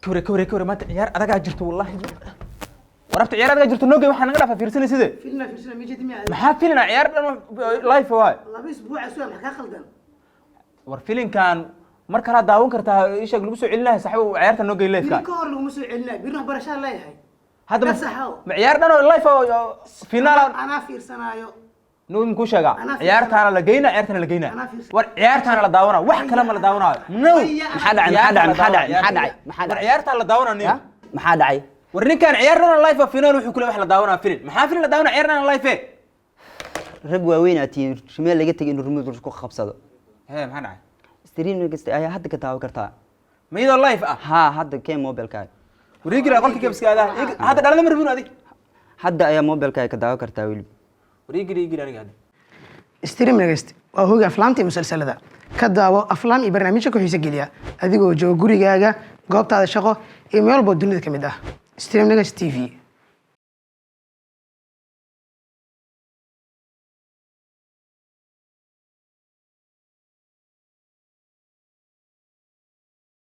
Kawre, kawre, kawre, maanta ciyaar adagaa jirto wallahi. Warabta, ciyaar adagaa jirto, noogey waxaa naga dhafa fiirsanay sidee? Filna fiirsana ma jeedi miyaa? Maxaa filina? Ciyaar dhan live waay. 2 isbuuc suga, maxaa kaa khaldan? War filinkan mar kalaa daawan kartaa, isheeg lagu soo celinaya saxibo, ciyaarta noogey biri live-ka. Ka hor laguma soo celinaya, biri waxbarashaa leeyahay. Hadda Ka saxow. Ma ciyaar dhan oo live oo finaal? Anaa fiirsanaayo. Nugu kuu sheegaa. Anaa Ciyaartaana la geyna, ciyaartaana la geyna. Anaa fiirsan. War ciyaartaana la daawana, wax kale ma la daawanayo, no. Maxaa dhacay? Maxaa dhacay? Maxaa dhacay? Maxaa dhacay? Maxaa War dhacay? ciyaartaa la daawana niyo. Ya? Maxaa dhacay? War ninkan ciyaar dhan oo live oo finaal wuxuu kule wax la daawanaa filin. Maxaa filin la daawana, ciyaar dhan oo live eh? Rag waaweyn aad tihiin, meel laga tegay inuu remote ku qabsado. Hee, maxaa dhacay? Stream kasta ayaa hadda ka daawan kartaa. Ma iyadoo live ah? Haa, hadda kee mobilkaaga. Wareegila qolka gabiska aadaa hadda dhalada ma rabin adig. Hadda ayaa mobilkaaga ka daawan kartaa weliba. Wareegila, igila aniga hadda. Stream Next waa hoyga aflaamta iyo musalsalada. Ka daawo aflaam iyo barnaamijyo ku xiiso geliya adigoo jooga gurigaaga, goobtaada shaqo iyo meel walbo dunida ka mid ah. Stream Next TV.